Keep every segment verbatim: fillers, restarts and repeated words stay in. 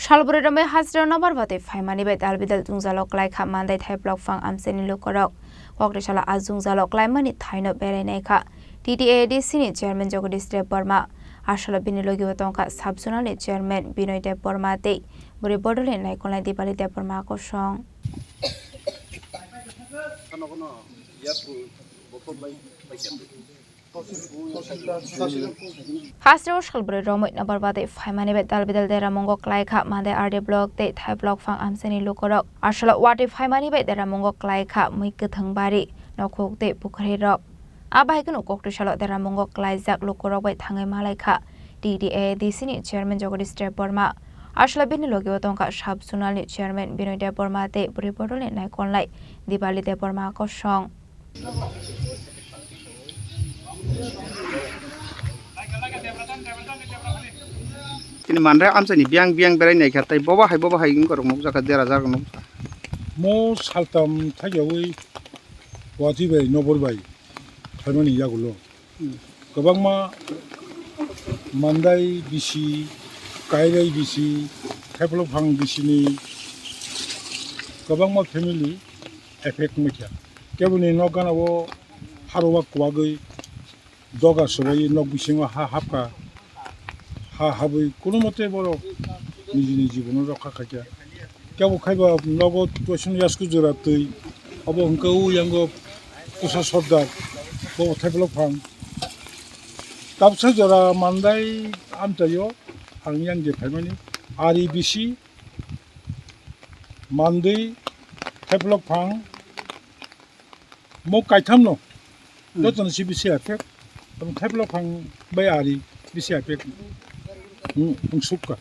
Salbwrwi romwi hasteo nobar batwi phaimani bai dalbidal jwngjalo kwlai kha Mandai Thaiblock phang amchaini lukurok. Kokri salo a jwngjalo kwlaimani thaino berai nai kha T T A A D C ni chairman Jagadish Debbarma. Asalo bini logi o tongkha sub zonal ni chairman Binoy Debbarma tei bwrwi bodolni naikolnai Dipali Debbarma kosong. Hasteo salbwrwi romwi nobar batwi phaimani bai dalbidal deramungo kwlai kha Mandai R D block tei Thaiblock phang amchaini lukurok. Asalo watwi phaimani bai deramungo kwlai kha mwi kwthwng bari, nokhuk tei pukhwrwi rok. A bahai kheno kokri salo deramungo kwlaijak lukurok bai thangwi malai kha T T A A D C ni chairman Jagadish Debbarma. Asalo bini logi o tongkha sub zonal ni chairman Binoy Debbarma tei bwrwi bodolni naikolnai Dipali Debbarma kosong. Tini Mandai amchaini biyang biyang berai nai kha tei bobo hai bobo hai wngkha rok nukjak kha, dera jak nukjak. Mo saltam thaiyawi watwi bai nobor bai phaimani yagulo. Kwbangma Mandai bisi, Kairai bisi, Thaiblock phang bisini kwbangma family effect wngkha. Keboni nok gana o harwa kwbagwi doga swbai nok bisingo ha hapkha. Ha habwi kono mote borok niji niji jibono rokha khaikha. Kebo khaiba nogo toisong yasku jora twi, obo hwnkhe o yango Pusa Sordar, bo Thaiblock phang. Tabsa jora Mandai amchaio ang yang je phaimani, ari bisi, Mandai, Thaiblock phang, mo kaithamno, hmm, jotono si bisi aphek, abo Thaiblock phang bai ari bisi aphek, hmm, wng sukha.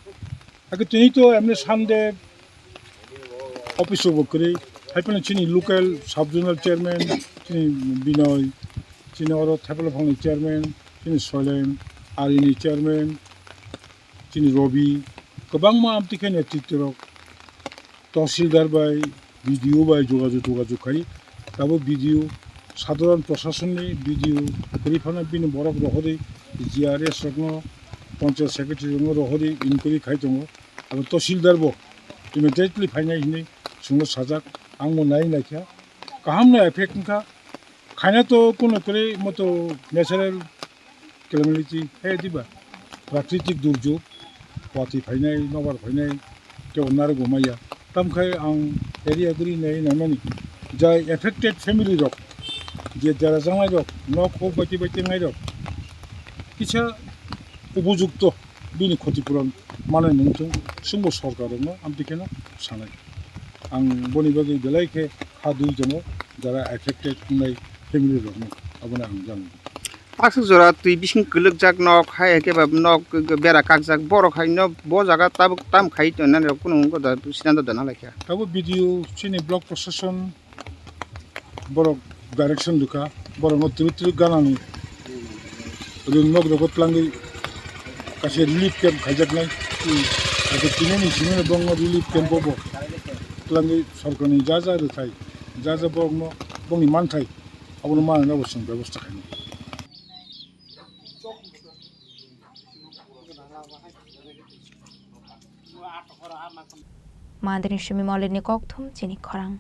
Ake tini to emni Sunday office o bo kwrwi, hai phano chini local sub zonal chairman, chini Binoy, chini oro Thaiblock phangni chairman, chini Soilen, arini chairman, chini Robi, kwbangma amtwi khe netritwrok, tahsildar bai, B D O bai jogajog, jogajog khai, abo B D O, sadharan prasasonni B D O kwrwi phano bini borok rohorwi G R S rokno, panchayat secretary rokno rohorwi inquiry khai tongo. Abo tahsildar bo immediately phainai hinwi chwngno sajak, ang bo nai naikha, kaham no effect wngkha, khaina to kuno kwrwi moto natural calamity, he diba, prakritik durjog, watwi phainai, nobar phainai, kebo narwgo maya. Tamkhai ang area guri nai naimani, jai affected family rok, je jera jangnai rok, nok hok baiti baiti wngnai rok, kisa upojukto bini khoti puron manai nung thung, chwngbo sorkar rokno amtwi kheno sanai. Ang boni bagwi belai khe kha dui tongo, jara affected wngnai family rokno, abono ang jano. Aswk jora twi bising kwlwkjak nok, hai khe ba nok bera kakjak, borok hai no bo jaga tabuk tam khai tongnani rok kunu wngkha da, sinanda da nang lai kha. Tabuk B D O chini block proshashon borok direction rwkha, borokno twrwk twrwk ganani rwng nok rogo twlangwi kaisa relief camp khaijaknai. Abo tinini simi bongno relief camp o bo twlangwi sorkarni ja ja rwthai, ja ja borokno bongni manthai, abono manwi no bo chwng bebosta khainai. Mandini simi molini kokthum chini khorang.